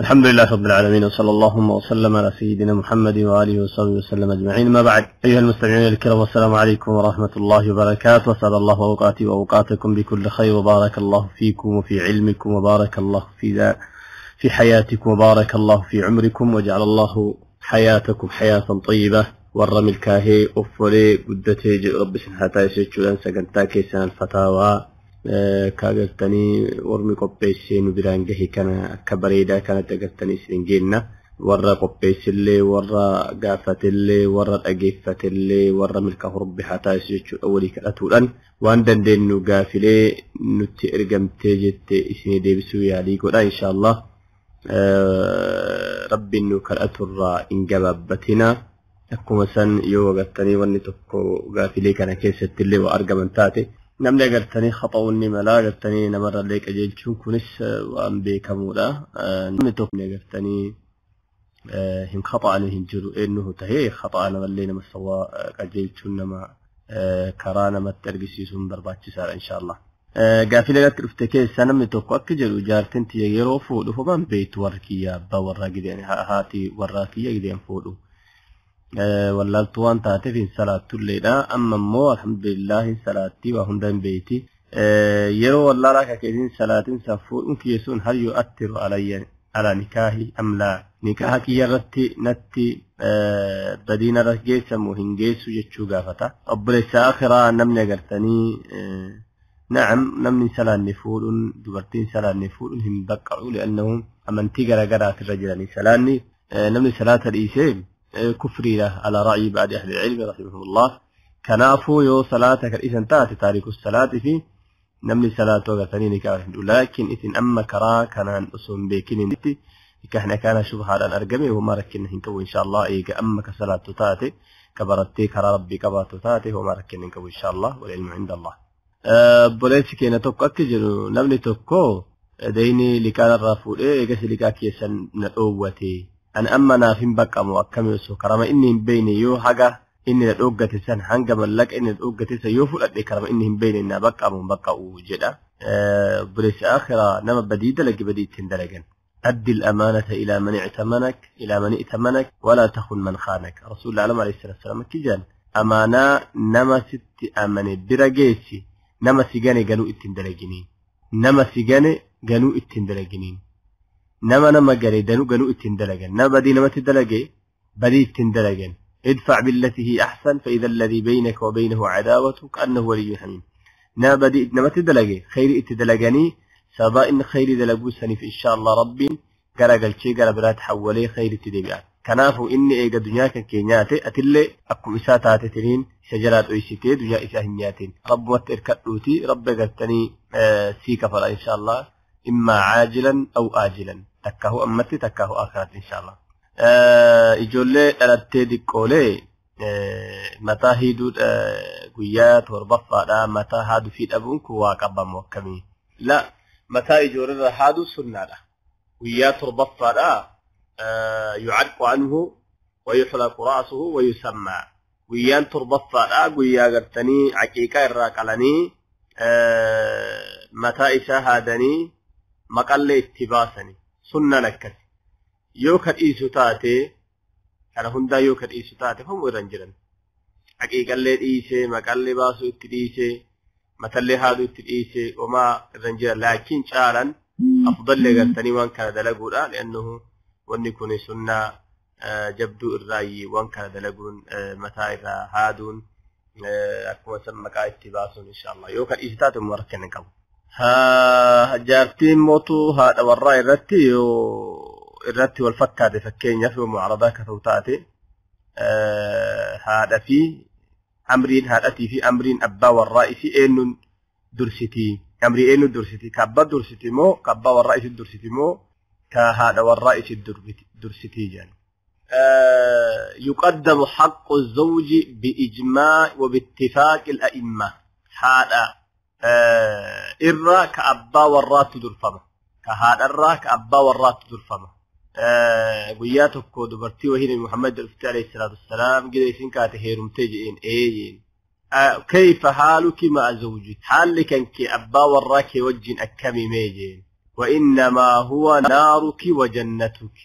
الحمد لله رب العالمين، وصلى اللهم وسلم على سيدنا محمد وآله وصحبه وسلم أجمعين. ما بعد، أيها المستمعون الكرام، والسلام عليكم ورحمة الله وبركاته. وأسعد الله أوقاتي وأوقاتكم بكل خير، وبارك الله فيكم وفي علمكم، وبارك الله في حياتكم، وبارك الله في عمركم، وجعل الله حياتكم حياة طيبة. Warra milkaahee offolee guddatee jedhu Rabbi isin haa taasisu jechuudhaan sagantaa keessan Alfataawaa ka agartanii warri qopheessee nu biraan gahe kana akka bareedaa kanatti agartanii isin geenna. Warra qopheessillee, warra gaafatellee, warra dhageeffatellee, warra milkaa'u Rabbi haa taasisu jechuudha. Walii kadhatuudhaan waan dandeenyu gaafilee nutti ergamtee jette isinii deebisuu yaalii godha inshaallah. Rabbiin nu kadhaturraa hin gabaabbatina. Akkuma san yoo agartanii wanni tokko gaafilee kana keessatti illee waa argaman taate, namni agartanii khaxa'uun ni mala, agartanii namarrallee qajeelchuun kunis waan beekamuudha. Namni tokko agartanii hin khaxa'anii hin jiru, eenyuhu tahee khaxa'a namallee nama sawaa qajeelchuun nama karaa namatti argisiisuun barbaachisaadha inshaallah. Gaafilee irratti dhufte keessa namni tokko akka jedhu, jaartiin tiyya yeroo fuudhu homaan beektu, warri kiyya abbaa warraa gideen haati warraa kiyya gideen fuudhu. Wallaaltuu waan taateef hin salaattulleedha. Amma immoo alhamdulillah hin salaattii, waa hunda hin beeyti. Yeroo wallaalaa akka keetiin salaatiin san fuudhuun kiyya sun hal yu'attiru alayya ala nikaahi am laa, nikaaha kiyya irratti natti badiina irra geessamu hin geessu jechuu gaafata. Obboleessa akhiraa, namni agartanii na'am, namni salaanne fuudhuun, dubartiin salaanne fuudhuun hin baqqa'u, li'annahu amantii garaagaraatirra jiranii. Salaanni namni salaata dhiisee kufriidha ala ra'yi ba'di ahli ilmi rahimahumullah. Kanaafuu yoo salaata kan isan taate, taariku salaatii fi namni salaatoo agartanii nikaa hin, laakiin isin amma karaa kanaan osoo hin beekinitti nikaahni kana shubhaadhaan argame, homaa rakkina hin qabu inshaallah. Eega amma ka salaattu taate, ka barattee karaa Rabbii qabaattu taate, homaa rakkina hin qabu inshaallah. Wal ilmu inda Allah. Obboleessi keenya tokko akka jedhu, namni tokko dayni liqaa irraa fuudhee eegas liqaa keessan na dhoowwate. Ani amma naaf hin baqqamu akkamii osoo karama inni hin beekne, yoo haga inni na dhooggate san, hanga mallaqa inni na dhooggate san yoo fudhadhe, karama inni hin beekne na baqqamu hin baqqa'u jedha. Obboleessi akhiraa, nama badii dalage badii ittiin dalagan. أدي الأمانة إلى من ائتمنك إلى من ائتمنك ولا تخن من خانك. رسول الله عليه الصلاة والسلام كجان أمانة نما ست أمانة برجيسي، نما سجاني قالوا اتن دلجنين، نما سجاني قالوا اتن دلجنين، nama nama gane danuu ganuu ittiin dalagan, nama badii namatti dalage badii ittiin dalagan. ادفع بالتي هي أحسن فإذا الذي بينك وبينه عداوة كأنه ولي حميم. nama badii namatti dalage khayri itti dalaganii, sababa inni khayri dalaguu saniif insha Allah Rabbiin gara galchee gara biraatti hawwalee khayri itti deebi'a. Kanaafuu inni eega dunyaa kan kee nyaate, atillee akkuma isaa taate tiniin isa jalaa dhoysitee dunyaa isaa hin nyaatin. Rabbumatti irkadhuuti, Rabbi agartanii sii kafala insha Allah, إما عاجلا أو آجلا، takkahu ammatti, takkahu akhiratti inshallah. Ijoollee dhalattee diqqoolee mataa hiiduu guyyaa torbaffaadha mataa haaduu fi dhabuun kun waa qabamu akkamii? La, mataa ijoolleerra haaduu sunnaadha. Guyyaa torbaffaadha yucaqqu anhu wa yuxlaqu ra'suhu wa yusammaa. Guyyaan torbaffaadha guyyaa gartanii caqiiqaa irraa qalanii, mataa isaa haadanii, maqallee itti baasanii sunnaan akkasi. Yoo ka dhiisu taate, kana hundaa yoo ka dhiisu taate, homu irra hin jiran. Haqiiqallee dhiisee, maqallee baasuu itti dhiisee, matallee haaduu itti dhiisee, homaa irra hin jiran. Laakiin caalan afdallee gartanii waan kana dalaguudha, li'annahu wanni kun sunnaa jabduu irraayi. Waan kana dalaguun, mataa irraa haaduun, akkuma san maqaa itti baasuun inshallah, yoo ka dhiisu taate homaa rakkina hin qabu. Jaartiin mootuu haadha warraa irratti yoo irratti wal fakkaate, fakkeenyaaf yoo mucaradaa akka ta'u taate, haadha fi amriin haadhatii fi amriin abbaa warraa isii eenyuun dursitii? Amrii eenyuun dursitii? Ka abbaa dursiti moo ka abbaa warraa isii dursiti moo ka haadha warraa isii dursitii jedhan. يقدم حق الزوج بإجماع وباتفاق الأئمة. haadha irra ka abbaa warraatti durfama, ka haadharraa ka abbaa warraatti durfama. Guyyaa tokko dubartii wahii Nabi Muhammad dhufte alayhi salaatu wassalaam. Gida isin kaate heerumtee jedheen. Ee jeen. كيف حالك مع زوجك, haalli kan kee abbaa warraa kee wajjin akkamii mee jeen. وإنما هو نارك وجنتك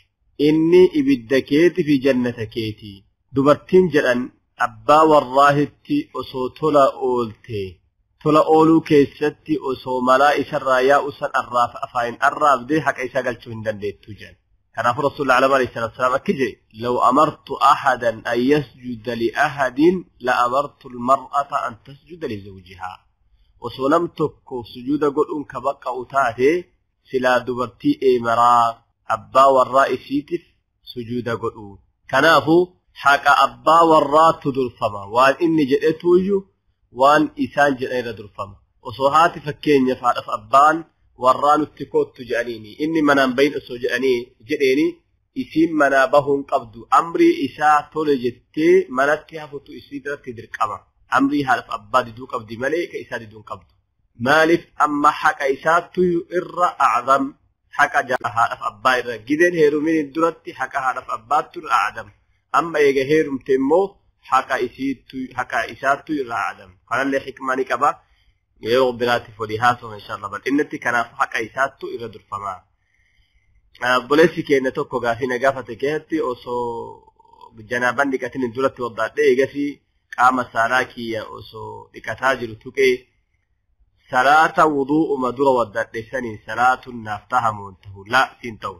إني إبدكيت في جنتكيتي دبرتين جلن أبا والراهتي أسو تلا أولتي تلا أولو كيستي أسو ملائس الرايا أسن الراف أفاين الراف دي حق إيسا قلتو هندن ديتو جن. كان رسول الله عليه الصلاة والسلام كجي لو أمرت أحدا أن يسجد لأحد لأمرت المرأة أن تسجد لزوجها وسلمتك سجود قل أنك بقى أتاتي سلا دبرتي إمرا أبا والرئيسيتف سجود قل كنافو حق أبا والراء تدرفما وان إني جئتويو وان إسان جئير درفما وصوهاتي فكين يفعل أبان warraa nutti koottu jedhaniini inni manaan bahin osoo jedhanii jedheeni isiin manaa bahuun qabdu amrii isaa tole jettee manatti hafutu isii irratti dirqama amrii haadhaaf abbaa diduu qabdi malee ka isaa diduun qabdu maaliif amma haqa isaattu irra acdam haqa haadhaaf abbaa irra gideen heerumin duratti haqa haadhaaf abbaattu irra acdam amma eega heerumte immoo haqa isiittu haqa isaattu irra acdam kanallee xikmaa ni qaba yeroo biraatiif walii haasofna inshallah bal'innatti kanaaf haqa isaattu irra durfama. Obboleessi keenya tokko gaafii na gaafate keessatti osoo janaaban dhiqatin duratti waddaadhee eegasii qaama saalaa kiyya osoo dhiqataa jiru tuqee salaata wuduu'uma dura waddaadhe saniin salaatuun naaf tahamuun tahu laa siin ta'u.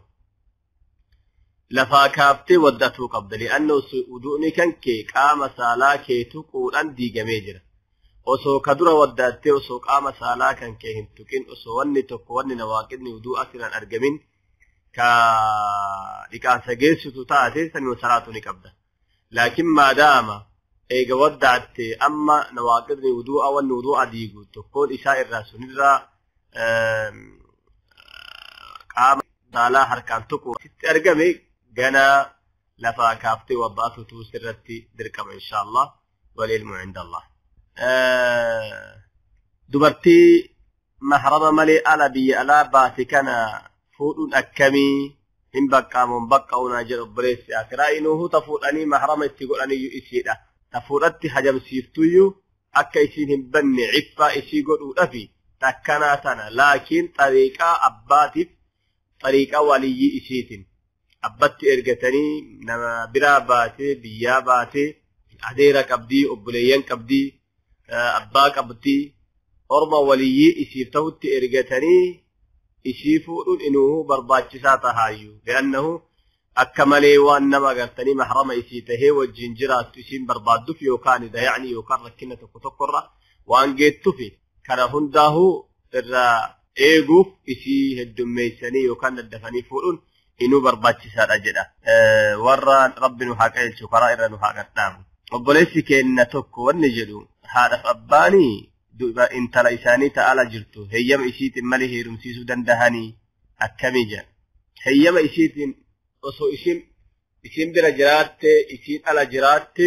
Lafaa kaaftee waddatuu qabda li'anna wuduu'ni kan kee qaama saalaa kee tuquudhaan diigamee jira. Osoo ka dura waddaattee osoo qaama saalaa kan kee hin tuqin osoo wanni tokko wanni nawaaqidni wuduu'a sirraan argamin ka dhiqaansa geessitu taate sanuma salaatu ni qabda. Laakiin maadaama eega waddaatte amma nawaaqidni wuduu'a wanni wuduu'a diigu tokkoon isaa irraa sunirraa qaama saalaa harkaan tuqu sitti argame ganaa lafaa kaaftee wadda'atutu sirratti dirqama inshaallah walilmu cinda Allah. Dubartii mahrama malee ala biyya alaa baate kana fuudhuun akkamii hin baqqaamuun baqqa'uunaa jedhu obboleessi akiraa inuuhu ta fuudhanii mahrama itti godhaniyyuu isiidha. Ta fuudhatti hajamsiiftuyyuu akka isiin hin banne ciffaa isii godhuudhafi takkanaa tana laakiin xariiqaa abbaatiif xariiqaa waliyyii isiitiin abbatti ergatanii nama biraa baatee biyyaa baatee adeera qabdii obboleeyyan qabdii abbaa qabdii orma waliyyii isiif ta'utti ergatanii isii fuudhuun inuu barbaachisaa tahaayyuu li'annahu akka malee waan nama agartanii mahrama isii tahee wajjin jiraattu isiin barbaadduuf yookaan dayacni yookaan rakkina tokko tokkorra waan geettufi kana hundaahuu irraa eeguuf isii heddummeessanii yookaan daddafanii fuudhuun inuu barbaachisaadha jedha. Warra rabbi nu haa qajeelchu karaa irra nu haa qaxxaamu. Obboleessi keenya tokko wanni jedhu haadhaaf abbaanii intala isaanii ta'ala jirtu heeyyama isiitiin malee heerumsiisuu dandahanii akkamii jedha. Heeyyama isiitiin osoo isiin bira jiraatte isiin ala jiraatte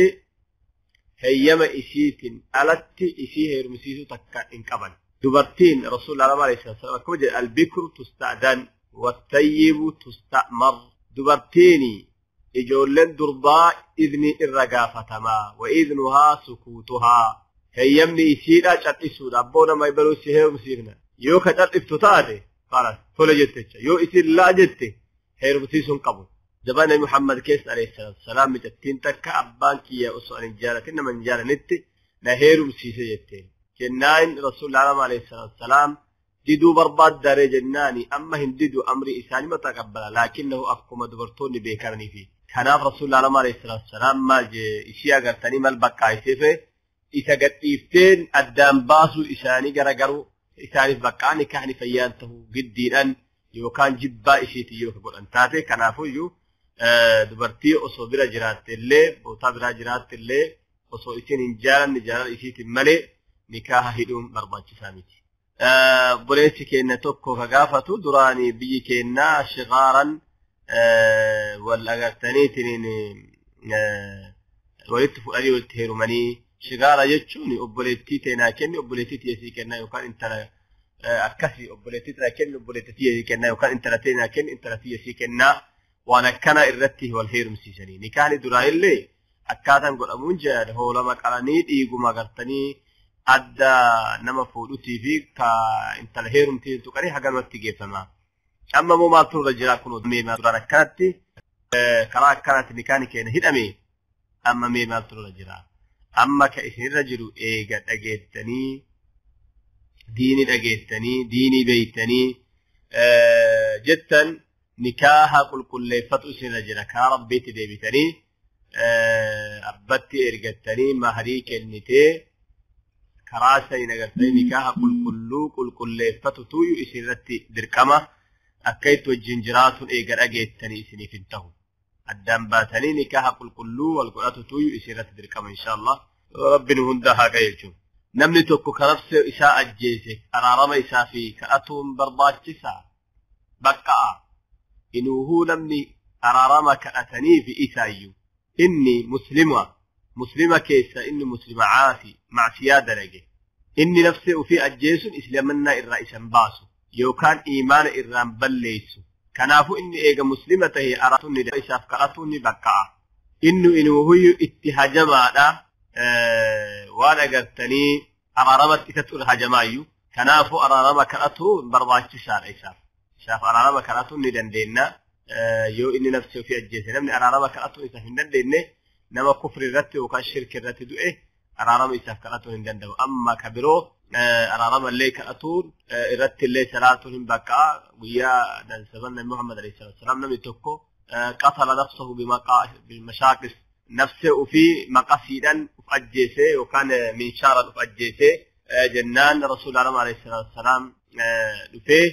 heeyyama isiitiin alatti isii heerumsiisuu takka hin qaban. Dubartiin Rasuulli alayhi salaam akkuma jedhe albikru tusta'dan wattayyibu tusta'mar. Dubartiin ijoolleen durbaa idni irra gaafatamaa wa idnuhaa sukuutuhaa. Heeyyamni isiidha cal'isuudha abboo nama ibaluu si heerumsiifna yoo ka cal'iftu taate khalas tole jettecha yoo isiin laa jette heerumsiisuun qabu. Zabana Nabi Muhammad keessa alayhi salaatu wasalaam micattiin takka abbaan kiyya osoo ani hin jaalatin nama hin jaalanitti na heerumsiise jetteen. Jennaan Rasuulli alayhi salaatu wasalaam diduu barbaaddaree jennaani amma hin didu amri isaanii mataqabbala laakinnahu akkuma dubartoonni beekaniifi. Kanaaf Rasuulli alayhi salaatu wasalaam maal ishii agartanii maal baqqaa'iseefe isa gadhiifteen addaan baasuu isaanii garagaru isaaniif baqqaa nikaahni fayyaan ta'uu giddiidhaan yookaan jibbaa ishiitiin yoo godhan taate kanaafuyyuu dubartii osoo bira jiraatte illee bootaa biraa jiraatte illee osoo isiin hin jaalanne jaalala ishiitiin malee nikaaha hidhuun barbaachisaa miti. Obboleessi keenya tokko ka gaafatu duraanii biyyi keenyaa shigaaran wal agartaniitiin walitti fuudhanii walitti heerumanii shigaara jechuun obboleettii teenaa kenni obboleettii tiyyasii kennaa yookaan intala akkasii obboleettii teenaa kenni obboleettii tiyyasii kennaa yookaan intala teenaa kenni intala tiyyasii kennaa waan akkana irratti wal heerumsiisanii. Nikaahni duraa illee akkaataan godhamuun jedhan hoolama qalanii dhiiguma agartanii adda nama fuudhutii fi ka intala heerumtiin tuqanii haganumatti geeffama. Amma moo maaltu irra jira kun mee duraan akkanatti karaa akkanatti nikaani keenya hidhame amma mee maaltu irra jira? Amma ka isinirra jiru eega dhageettanii diini dhageettanii diinii beeytanii jettan nikaaha qulqulleeffatu isinirra jira. Karaa rabbiitti deebitanii abbatti ergattanii maharii kennitee karaa saniin agartanii nikaaha qulqulluu qulqulleeffatu tuyyuu isinirratti dirqama. Akka itti wajjin jiraatuun eega dhageettanii isiniif hin ta'u. Addaan baatanii nikaaha qulqulluu wal godhatu tuyyuu isinirratti dirqama inshaallah. Rabbiin hunda haa qajeelchu. Namni tokko ka nafsa isaa ajjeese araarama isaa fi kadhatuun barbaachisaa baqqa'a. Inuuhuu namni araarama kadhatanii fi isaayyuu. Inni muslima muslima keessa inni muslima caasi macsiyaa dalage. Inni nafsee ofii ajjeesuun islaamannaa irraa isan baasu yookaan iimaana irraan balleessu. Kanaafuu inni eega muslima tahe araaratuun isaaf kadhatuun ni baqqa'a. Inni inuuhuyyu itti hajamaadha. Waan agartanii araaramatti isatti ol hajamaayyuu. Kanaafuu araarama kadhatuun barbaachisaadha isaaf. Isaaf araarama kadhatuun ni dandeenya. Yoo inni nafsee ofii ajjeese namni araarama kadhatuun isaaf hin dandeenye nama kufri irratti yookaan shirki irratti du'e araarama isaaf kadhatuun hin danda'u. Amma ka biroo araarama illee kadhatuun irratti illee salaatuun hin baqqa'a. Guyyaa dansaban Nabi Muhammad alayhi salaatu wasalaam namni tokko qatala nafsahu bimashaaqis nafsee ofii maqasiidhaan uf ajjeese yookaan minshaaraan uf ajjeese jennaan Rasuul alayhi salaatu wasalaam dhufee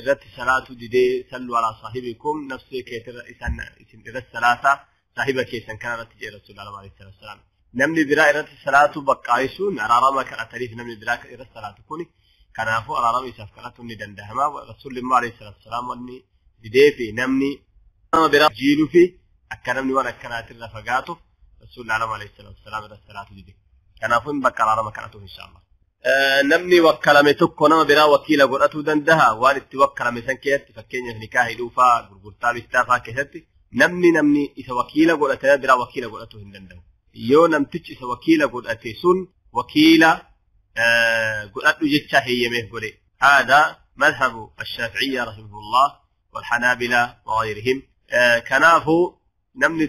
irratti salaatu didee sallu alaa saahibikum nafsee keetirra isan isin irratti salaata saahiba keessan kana irratti jedhe Rasuul alayhi salaatu wasalaam. Namni biraa irratti salaatu baqqaayisuun araarama kadhataniif namni biraa irratti salaatu kuni kanaafuu araarama isaaf kadhatuun ni danda'ama. Rasuulli immoo alayhi salaatu wasalaam wanni didee fi namni nama biraa jiiluu fi akka namni waan akkanaatirra fagaatuuf Rasuulli alayhi salaatu wasalaam irratti salaatu dide. Kanaafuu hin bakka araarama kadhatuuf inshaallah. Namni wakkalame tokko nama biraa wakiila godhatuu danda'a waan itti wakkalame san keessatti fakkeenyaaf nikaa hidhuufaa gurgurtaa bittaafaa keessatti namni isa wakiila godhate nama biraa wakiila godhatuu hin danda'u. Yoo namtichi isa wakiila godhate sun wakiila godhadhu jecha heeyyameef godhe. Haadaa madhabu ash-Shaafi'iyya rahimahullah wal-Hanaabila wa ghayrihim. Kanaafuu namni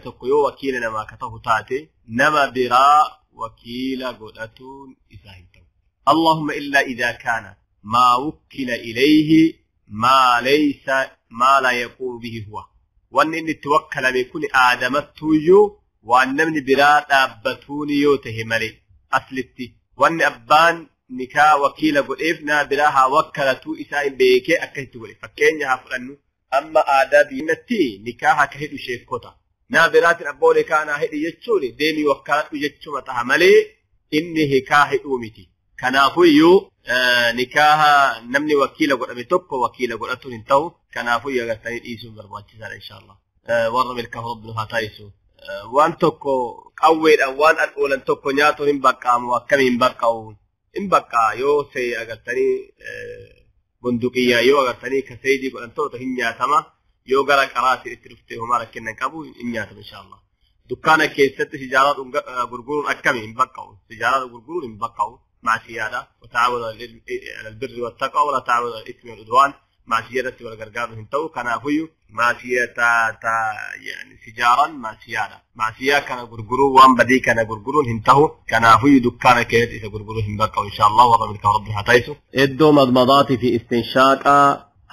tokko yoo wakiila namaa ka ta'u taate nama biraa wakiila godhatuun isaa hin ta'u. Allahumma illaa idaa kaana maa wukkila ilayhi maa laysa maa laa yaquumu bihi huwa. Wanni inni itti wakkalame kun aadamattuuyyuu waan namni biraa dhaabbatuun yoo tahe malee aslitti wanni abbaan nikaa wakiila godheef nama biraa haa wakkalatuu isaa hin beekee akkasitti godhe. Fakkeenya haa fudhannu amma aadaa biyyatti nikaa haa ka hidhu sheekota. Nama biraatiin abboo nikaa naa hidhi jechuun deemii wakkaladhu jechuma taha malee inni nikaa hidhuu miti. Kanaafuyyuu nikaaha namni wakiila godhame tokko wakiila godhatuun hin ta'u. Kanaafuyyuu agartanii dhiisuun barbaachisaadha inshaallah. Warra milkaa'u rabbi haa taasisu. Waan tokko qawweedhaan waan oolan tokko nyaatuun hin baqqaamu akkamiin hin baqqa'u hin baqqaa yoo ta'e agartanii bunduqiyyaa yoo agartanii kaseedii godhan toota hin nyaatama. Yoo gara qaraatiin itti dhuftee homaa rakkinna qabu hin nyaatama inshaallah. Dukkaana keessatti sijaaraa gurguruun akkami hin baqqa'u. Sijaaraa gurguruun hin baqqa'u. Maasiyaadha. Wataawwanu alal birri wattaqwa wala taawwanu alal ismi wal udwaan. Maasiyaadhaatti wal gargaaruun hin ta'u. Kanaafuyyuu maasiyaa yani sijaaran maasiyaadha. Maasiyaa kana gurguruun waan badii kana gurguruun hin ta'u. Kanaafuyyuu dukkaana keessatti isa gurguruun hin baqqa'u inshaallah. Warra milkaa'u rabbi haa taasisu. Iddoo madmadaatii fi istinshaaqa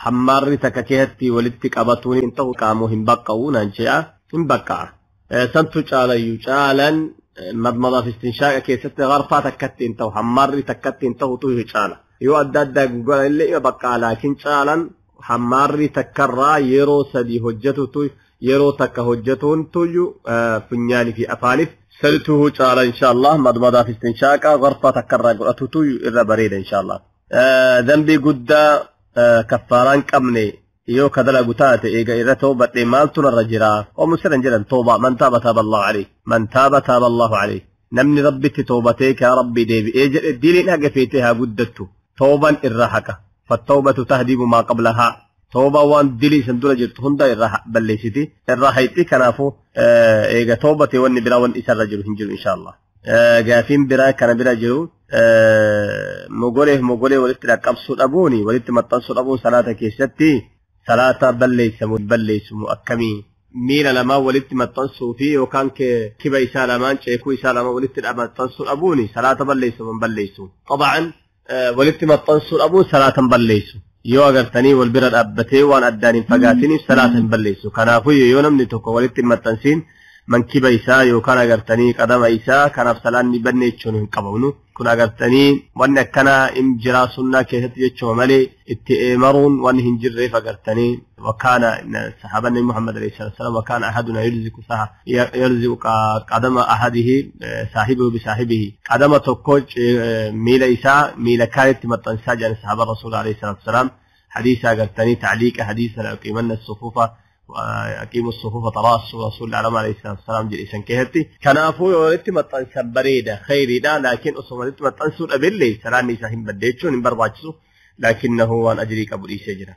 hammaarri takka keessatti walitti qabatuun hin ta'u qaamuu hin baqqa'u naan je'a hin baqqa'a. Santu caalayyuu caalan madmadaa fi istinshaaqa keessatti garfaa takkatti hin ta'u hammaarri takkatti hin ta'u tuyyuu caala. Yoo adda addaa godhan illee ima baqqa'a laakiin caalan hammaarri takkarraa yeroo sadii hojjetutu yeroo takka hojjetuun tuyyuu funyaanii fi afaaniif saltuhu caala inshaallah. Madmadaa fi istinshaaqa garfaa takkarraa godhatutu irra bareeda inshaallah. Dambii guddaa kaffaaraan qabne yoo ka dalagu taate eega irra toobadhe maaltu narra jira? Oomu sirran jedhan tooba man taaba taaba Allahu alayhi man taaba taaba Allahu alayhi. Namni rabbitti toobatee kaa rabbi deebi'ee jedhe diliin haga feetee haa guddattu tooban irra haqa. Fattawbatu tahdimu maa qablahaa. Tooba waan dilii san dura jirtu hunda irra balleessiti irra hayxi. Kanaafuu eega toobatee wanni biraa wanni isarra jiru hin jiru inshaallah. Gaafiin biraa kana bira jiru Mogoleef mogolee walitti dhaqqabsuu dhabuuni walitti maxxansuu dhabuun salaata keessatti salaata balleessamu akkamii? Miila lamaan walitti maxxansuu fi yookaan kiba isaa lamaan ceekuu isaa lamaan walitti maxxansuu dhabuuni salaata balleessamu hin balleessu. Xaba'an walitti maxxansuu dhabuun salaata hin balleessu. Yoo agartanii wal bira dhaabbatee waan addaan hin fagaatiniif salaata hin balleessu. Kanaafuu yoo namni tokko walitti hin maxxansiin mankiba isaa yookaan agartanii qadama isaa kanaaf salaanni banne jechuun hin qabamnu. Kun agartanii wanni akkanaa hin jiraa sunnaa keessatti jechuma malee itti eemaruun wanni hin jirreef agartanii wakaana saxaabanni Muhammad alayhi salaatu wasalaam wakaana ahaduna yulziqu qadama ahadihi saahibihi bisaahibihi qadama tokko miila isaa miila kaanitti maxxansaa jedhan saxaaba rasuula alayhi salaatu wasalaam hadiisa agartanii tacliiqa hadiisa la yuqiimanna sufuufa أقيموا الصفوف تراصوا رسول الله عليه الصلاة والسلام جل كهتي كنافو يولدت مطنسا بريدة خيري لا لكن أصلا مطنسوا أبلي سلاني ساهم بديتشون برباجسو لكنه وان أجريك أبو الإيسجرة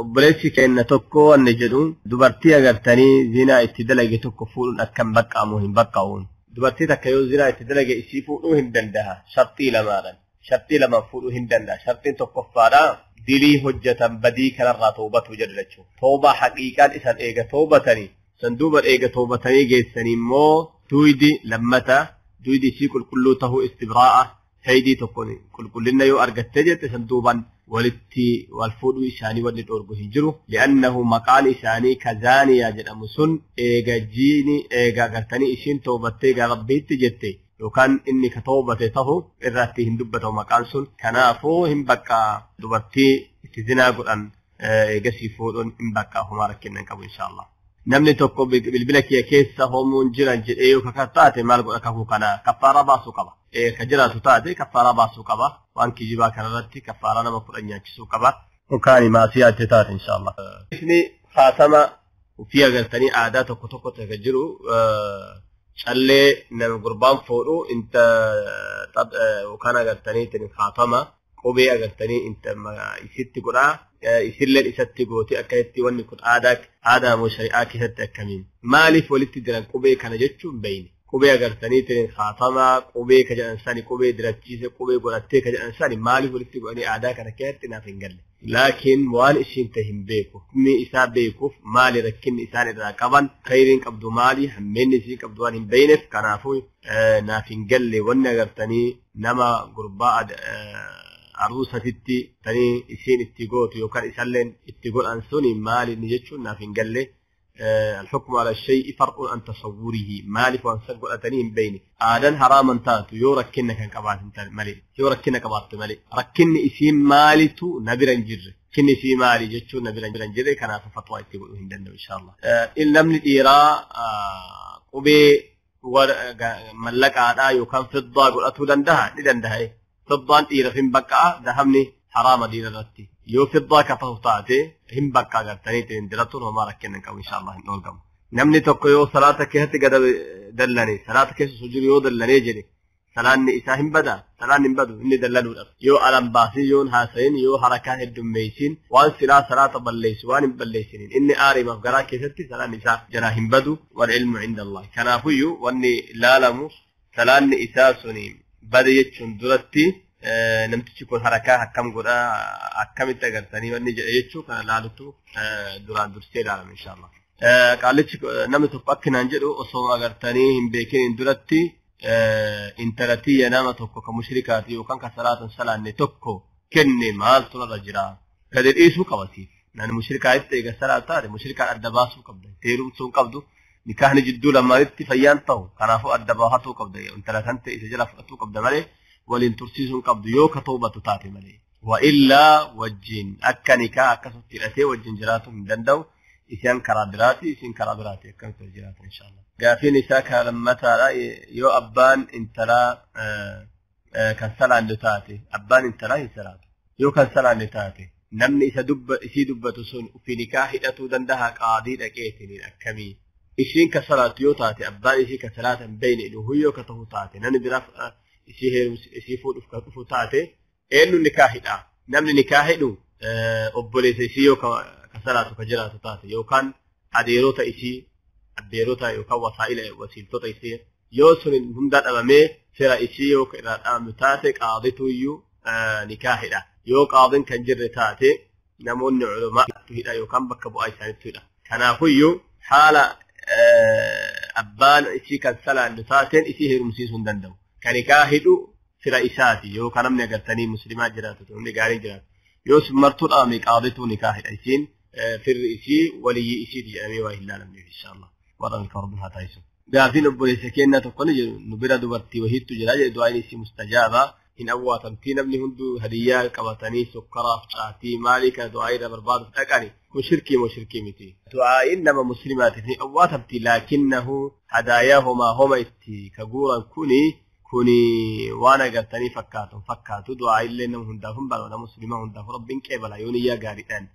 obboleessi keenya tokko wanni jedhu dubartii agartanii zinaa itti dalage tokko fuudhuun akkam baqqaamu hin baqqa'uun dubartii takka yoo zinaa itti dalage isii fuudhuu hin danda'a sharxii lamaadhaan sharxii lamaan fuudhuu hin danda'a sharxiin tokkoffaadha dilii hojjetan badii kanarraa toobatu jedhu jechuudha. Toobaa haqiiqaan isaan eega toobatanii sanduuba eega toobatanii geessanii immoo duwidi lammata duwidi isii qulqulluu tahuu istibraa'a haydii tokkoon qulqullina yoo argattee jette sanduuban walitti wal fuudhuu isaanii wanni dhoorgu hin jiru. Li'annahu maqaan isaanii kazaaniyaa jedhamu sun eega jiini eega agartanii ishiin toobattee gara rabbiitti jette yookaan inni ka toobate tahu irratti hin dubbatamu maqaan sun. Kanaafuu hin bakka dubartii itti zinaa godhan eegasii fuudhuun hin bakka homaa rakkina hin qabu inshaallah. Namni tokko bilbila kiyya keessa homuun jiran jedhee yoo kakatu taate maal godha kakuu kana kaffaaraa baasuu qaba. Ka jiraatu taate kaffaaraa baasuu qaba. Waan kijibaa kanarratti kaffaaraa nama 10 nyaachisuu qaba. Yookaan maasii adda taate inshaallah. Isni haatama ofii agartanii aadaa tokko tokko ta'e jiru callee nama gurbaan fuudhu inta yookaan agartanii haatama qubee agartanii inta isitti godhaa. Isilleen isatti goote akkasitti wanni kun aadaa moo shari'aa keessatti akkamiin maaliif walitti diran qubee kana jechuun beeyne qubee agartanii tirin haatamaa qubee ka jedhan sani qubee dirachiise qubee godhattee ka jedhan sani maaliif walitti godhanii aadaa kana keessatti naaf hin galle laakiin waan ishiin ta'e hin beeku humni isaa beekuuf maali rakkinni isaan irraa qaban khayriin qabdu maali hammeenni isii qabdu waan hin beeyneef kanaafuu naaf hin galle wanni agartanii nama gurbaa aruusatitti tanii isiin itti gootu yookaan isalleen itti godhan suni maali inni jechuun naaf hin galle. الحكم على الشيء فرق عن تصوره مالك وان سن godhatanii hin beeyne aadan haraaman taatu yoo rakkinna kan qabaatan malee yoo rakkina qabaatte malee rakkinni isiin maalitu na bira hin jirre rakkinni isii maali jechuun na bira hin jirre kanaaf fatwaa itti godhuu hin danda'u inshaallah. Namni dhiiraa qubee mallaqaadhaa yookaan fiddaa godhatuu danda'a ni danda'a. Fiddaan dhiiraaf hin baqqa'a dahabni haraama dhiira irratti yoo fiddaa kafahu taate hin bakka agartanii ittiin diratuun homaa rakkina hin qabu inshaallah hin dhoorgamu. Namni tokko yoo salaata keessatti gada dallane salaata keessa osoo jiru yoo dallanee jedhe salaanni isaa hin badaa salaanni hin badu inni dallanuudhaaf yoo alan baasin yoo haasayin yoo harakaa heddummeessin waan silaa salaata balleessu waan hin balleessiniin inni aarimaaf garaa keessatti salaanni isaa jaraa hin badu wal ilmu cinda Allah. Kanaafuyyuu wanni ilaalamu salaanni isaa suni bade jechuun duratti namtichi kun harakaa akkam godhaa akkamitti agartanii wanni jedhe jechuu kana laalutu duraan dursee ilaalama inshaallah. Qaalichi namni tokko akkinaan jedhu osoo agartanii hin beekiniin duratti intalatiyya nama tokko ka mushrikaati yookaan ka salaatan salaanne tokko kenne maaltu irra jira gadi dhiisuu qabasiif. Namni mushrikaa itti eega salaat taate mushrikaan adda baasuu qabda heerumsuu hin qabdu nikaahni jidduu lamaanitti fayyaan ta'u kanaafuu adda baafatuu qabda intala kan ta'e isa jala fudhatuu qabda malee waliin tursiisuun qabdu yoo ka toobatu taate malee. Wa illaa wajjin akka nikaa akkasumatti hidhatee wajjin jiraatu hin danda'u. Isaan karaa biraati isin karaa biraati akkamitti jiraatan inshaallah. Gaafiin isaa kan lammataadha yoo abbaan intalaa kan salaanne taate abbaan intalaa hin salaatu yoo kan salaanne taate namni isa isii dubbatu sun ofii nikaa hidhatuu danda'a qaadii dhaqeetiniin akkamii. Ishiin ka salaatu yoo taate abbaan isii ka salaata hin beeyne huyyoo ka ta'u taate namni biraaf isii fuudhuuf ka dhufu taate eenyu nikaa hidhaa namni nikaa hidhu obboleessa isii yoo ka salaatu ka jiraatu taate yookaan adeerota isii abbeerota yookaan wasaa'ila wasiiltota isii Yoo sun hunda dhabamee fira isii yoo irraa dhabame taate qaadituyyuu nikaa hidha. Yoo qaadin kan jirre taate namoonni culumaatu hidha yookaan bakka bu'aa isaaniitu hidha. Kanaafuyyuu haala abbaan isii kan salaannu taateen isii heerumsiisuu hin danda'u. Kan nikaa hidhu fira isaati yookaan namni agartanii muslimaa jiraatu namni gaarii jiraatu. Yoo sun martuu dhabame qaadituu nikaa hidha isiin firri isii waliyyii isiiti jedhamee waa hin laalamneef inshaallah. Warra milkaa haa taasisu. Gaafiin obboleessa keenyaa tokko ni jedhu nu bira dubartii wahiittu jira jedhe du'aan isii mustajaabaa hin awwaatamtii namni hunduu hadiyyaa qabatanii sukkaraaf caatii maalii kana du'aa irra barbaaduuf dhaqani kun shirkii moo shirkii miti. Du'aa'iin nama muslimaatiif ni awwaatamti laakinnahu hadaayaa homaa homa itti ka guuran kuni waan agartanii fakkaatu du'aa illee nama hundaaf hin bala nama muslimaa hundaaf rabbiin qeebala yoo niyyaa gaariidhaan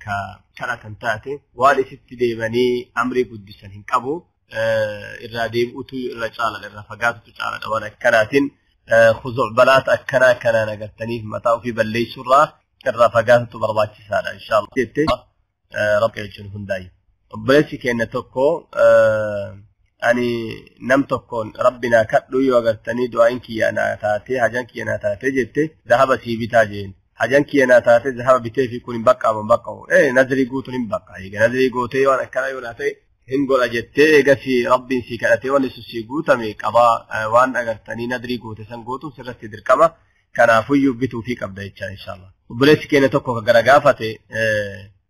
ka kadhatan taate waan isitti deemanii amrii guddisan hin qabu irraa deebi'utu irra caaladha irraa fagaatutu caaladha waan akkanaatiin khuzucbalaata akkanaa kanaan agartaniif mataa ofii balleessurraa irraa fagaatutu barbaachisaadha inshaallah jette rabbi jechuun hundaayu. Obboleessi keenya tokko ani nam tokkoon rabbi naa kadhu yoo agartanii du'aayin kiyya naa taate hajaan kiyya naa taate jette zahaba sii bitaa jeen. Hajaan kiyya naa taate zahaba bitee fi kun hin baqqaamu hin baqqaamu. Nazrii guutuun hin baqqa. Nazrii gootee waan akkana yoo naa ta'e hin godha jettee eegasii rabbiin sii kadhatee wanni sun sii guutame qabaa waan agartanii nadrii goote san gootuun sirratti dirqama. Kanaafuyyuu bituufii qabda jechaa inshaallah. Obboleessi keenya tokko kan gara gaafate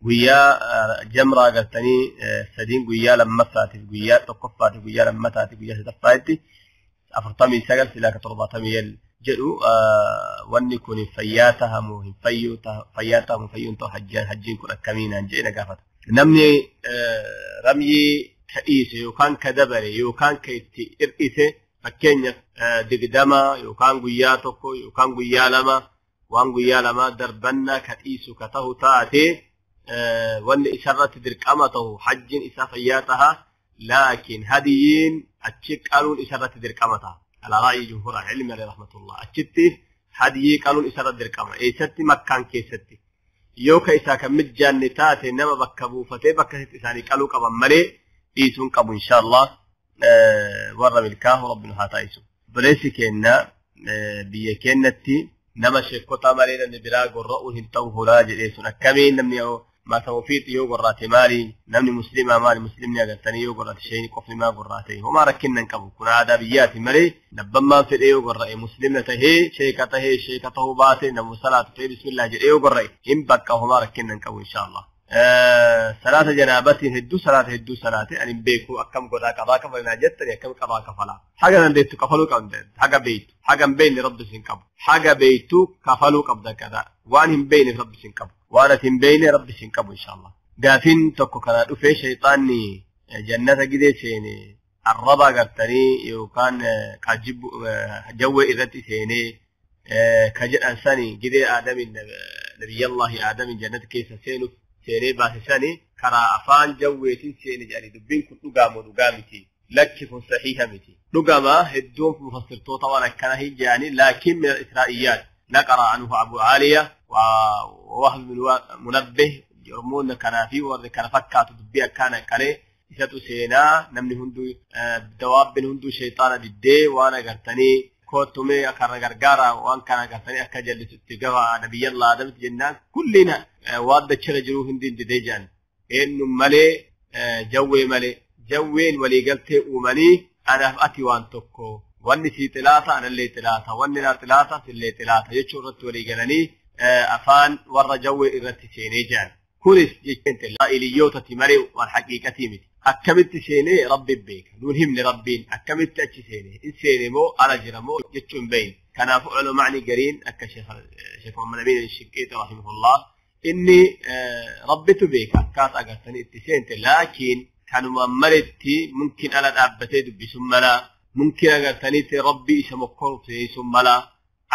guyyaa jamraa agartanii sadiin guyyaa lammaffaatiif guyyaa tokkoffaatiif guyyaa lammataatiif guyyaa sadaffaatti 49 silaa ka 70 jedhu wanni kun fayyaa tahamu hin fayyuu fayyaa tahamu fayyuun ta'u hajjiin kun akkamiinaan jedhe na gaafata. Namni ramyii ka dhiise yookaan ka dabare yookaan ka itti hir'ise fakkeenyaaf 20 yookaan guyyaa 1 yookaan guyyaa 2 waan guyyaa 2 darbannaa ka dhiisu ka ta'u taate wanni isarratti dirqama ta'u hajjiin isaa fayyaa taha laakiin hadiyyiin achi qaluun isarratti dirqama taha. Alaa ra'yi jumhuur ilmi alayhi rahmatullah achitti hadiyyii qaluun isarratti dirqama eessatti makkaan keessatti. Yoo ka isaa kan mijaanne taate nama bakka buufatee bakka isaanii qaluu qaban malee dhiisuun qabu inshaallah warra milkaahu rabbiin haa taasisu. Obboleessi keenya biyya keenyatti nama sheekota malee namni biraa gorra'uun hin ta'u hoolaa jedhee sun akkamiin namni mata ofiitti yoo gorraate maali namni muslimaa maali muslimni agartanii yoo gorraate isheen qofni maa gorraate homaa rakkinna hin qabu kun aadaa biyyaati malee nabbammaan fedhee yoo gorra'e muslimna tahee sheeka tahee sheeka ta'uu baate namu salaatu ta'ee bismillah jedhee yoo gorra'e hin bakka homaa rakkinna hin qabu inshaallah. Salaata janaabatiin hedduu salaata hedduu salaate ani beeku akkam godhaa qabaa kafalaa jettani akkam qabaa kafalaa haga dandeettu kafaluu qabda haga beeytu haga hin beekne rabbi sin qabu haga beeytu kafaluu qabda kada waan hin beekne rabbi sin qabu waan ati hin beekne rabbi sin qabu inshaallah. Gaafiin tokko kanaa dhufee shayxaanni jannata gidee seene arraba agartanii yookaan jawwee irratti seenee ka jedhan sani gidee aadamin nabiyyallahi aadamin jannata keessa seenuuf seenee baase sani karaa afaan jawweetiin seene jedhanii dubbiin kun dhugaamoo dhugaa miti lakki kun sahiha miti dhugamaa hedduun mufassirtoota waan akkana hin jedhani laakiin min al-israa'iyyaat naqara anhu abu aaliya wahb bin munabbih jormoonni kanaa fi warri kana fakkaatu dubbii akkaana qalee isatu seenaa namni hunduu dawaabbiin hunduu shayxaana diddee waan agartanii kootumee kana gargaara waan kana agartanii akka jallisutti gaba nabiyyallah aadamitti jennaan kullina waan dachira jiruu hundi didee jedhan eenyu malee jawwee malee jawween waliigaltee uumanii anaaf ati waan tokko wanni sii xilaata anallee xilaata wanni naa xilaata sillee xilaata jechuu irratti waliigalanii afaan warra jawwee irratti seenee jedhan. Kunis jechuun iliyyootati malee waan haqiiqatii miti. Akkamitti seenee rabbiin beeka nuun himne rabbiin akkamitti achi seene in seene moo ala jira moo jechuu hin beekne. Kanaafuu culamaani gariin akka Sheekh Muhammad Amin Shinqiixi rahimahullah inni rabbitu beeka akkaataa agartanii itti seente laakiin kanuma maletti mumkin ala dhaabbatee dubbisuun mala mumkin agartaniitti rabbi isa mokkoruuf seensisuun mala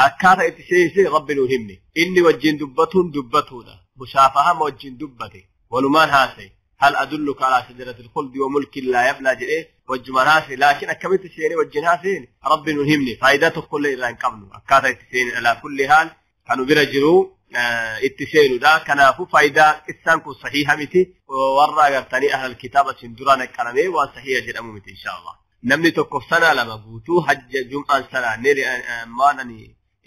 akkaataa itti seense rabbi nuun himne inni wajjin dubbatuun dubbatuudha musaafahama wajjin dubbate walumaan haasa'e هل أدلك على شجرة الخلد وملك لا يبلى جئ وجمان هاسي لكن أكملت الشيء وجن هاسين ربي نهمني فائدته كل إلا إن قبله أكاتا اتسين على كل حال كانوا برجلوا اتسين دا كان فائدة إسانكو صحيحة متي ورى قرتني أهل الكتابة سندرانا كلامي وصحيحة جدا متي إن شاء الله. Namni tokko sanaa lama guutuu hajja jum'aan salaannee waan ani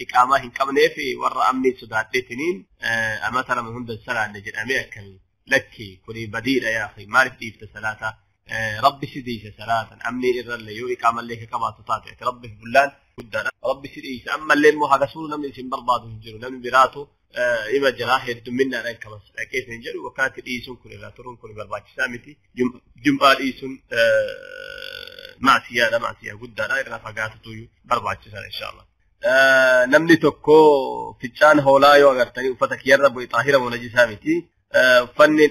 iqaamaa hin qabneef warra amni sodaadheetiniin amata lama hunda salaanne jedhamee akkamii lakki kuni badiidha yaa akhi maaliif dhiifta salaata rabbi si dhiisa salaatan amni irrallee yoo iqaamallee ka qabaatu taate ati rabbi bullaan guddaadha rabbi si dhiisa ammallee immoo haga suuru namni isin barbaadu hin jiru namni biraatu ima jiraa heddumminnaadhaan kamas dhaqees hin jedhu wakkaatti dhiisuun kun irraa turuun kun barbaachisaa miti jum'aa dhiisuun maasiyaadha maasiyaa guddaadha irraa fagaatutu barbaachisaadha inshaallah. Namni tokko ficcaan hoolaa yoo agartanii uffata kiyyarra bu'e xaahira moo najisaa miti. Uffanni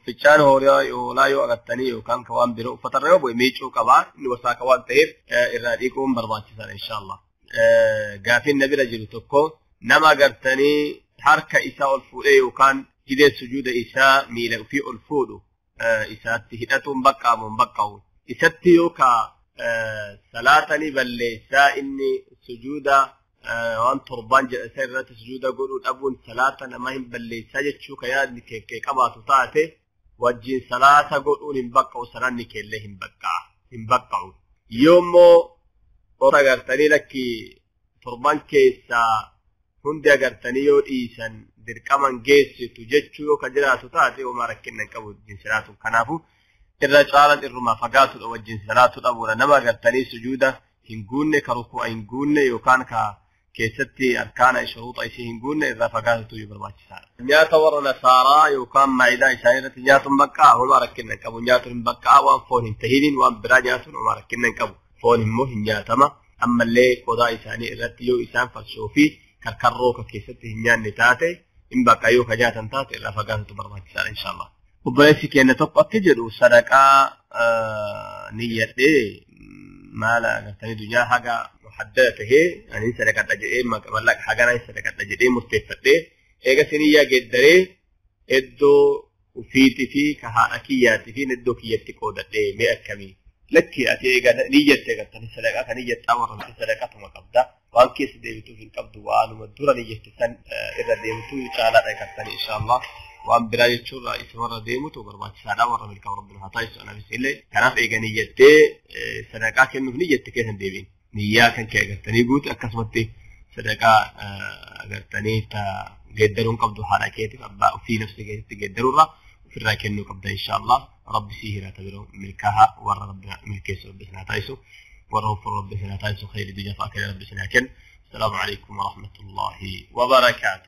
ficcaan hoolaa yoo agartanii yookaan ka waan biroo uffatarra yoo bu'e miicuu qabaa inni wasaaka waan ta'eef irraa dhiquun barbaachisaadha inshaallah. Gaafiin na bira jiru tokko nama agartanii harka isaa ol fuudhee yookaan hidee sujuuda isaa miila ofii ol fuudhu isaatti hidhatuun baqqaamu hin baqqa'u. Isatti yookaan salaatanii balleessaa inni sujuuda waan torbaan jedha isa irratti sujuuda godhuu dhabuun salaata nama hin balleessaa jechuu ka yaadni kee qabaatu taate wajjin salaata godhuun hin baqqa'u salaanni keellee hin baqqa'u. Yoommoo agartanii lakki torban keessaa hundi agartanii yoo dhiisan dirqaman geessitu jechuu yoo ka jiraatu taate homaa rakkinna hin qabu wajjin salaatu. Kanaafuu irra caalan irrumaa fagaatudha wajjin salaatu dhabuudha. Nama agartanii sujuuda hin guunne ka ruku'a hin guunne yookaan ka keessatti arkaana shuruuxa isii hin guunne irraa fagaatutu yoo barbaachisaadha. Nyaata warra nasaaraa yookaan maayidaa isaanii irratti nyaatuun baqqaa homaa rakkinna hin qabu. Nyaatuun hin baqqaa waan foon hin tahiniin waan biraa nyaatuun homaa rakkinna hin qabu. Foon immoo hin nyaatama. Ammallee qodaa isaanii irratti yoo isaan farsoo fi karkarroo ka keessatti hin nyaanne taate hin baqqaa yoo ka nyaatan taate irraa fagaatutu barbaachisaadha inshaallah. Obboleessi keenya tokko akka jedhu sadaqaa niyyadhee maala agartanii dunyaa haga muhaddada tahee ani sadaqadha jedhee mallaqa haganaa sadaqadha jedhee murteeffadhee eega siniyyaa geeddaree iddoo ufiitii fi ka haadha kiyyaatii fi iddoo kiyyatti qoodadhee mee akkamii lakki ati eega niyyatte agartanii sadaqaa kan niyyattaa warra sadaqatuma qabda waan keessa deebituuf hin qabdu waanuma dura niyyatte san irra deebitu caalaadha agartanii inshaallah. Waan biraa jechuurraa isa warra deemutu barbaachisaadha warra milkaa'u rabbiin haa taasisu anaafis illee kanaaf eega niyyattee sadaqaa kennuuf niyyatte keessa hin deebiin niyyaa kan kee agartanii guute akkasumatti sadaqaa agartanii ta geeddaruun qabdu haadha keetiif abbaa ofii nafsi keessatti geeddaruurraa ofirraa kennuu qabda inshaallah rabbi sii hiraata biroo milkaa'a warra rabbi milkeessu rabbi sinaa taasisu warra hoffaru rabbi sinaa taasisu khayri biyya fa'a kee rabbi sinaa kennu. السلام عليكم ورحمة الله وبركاته.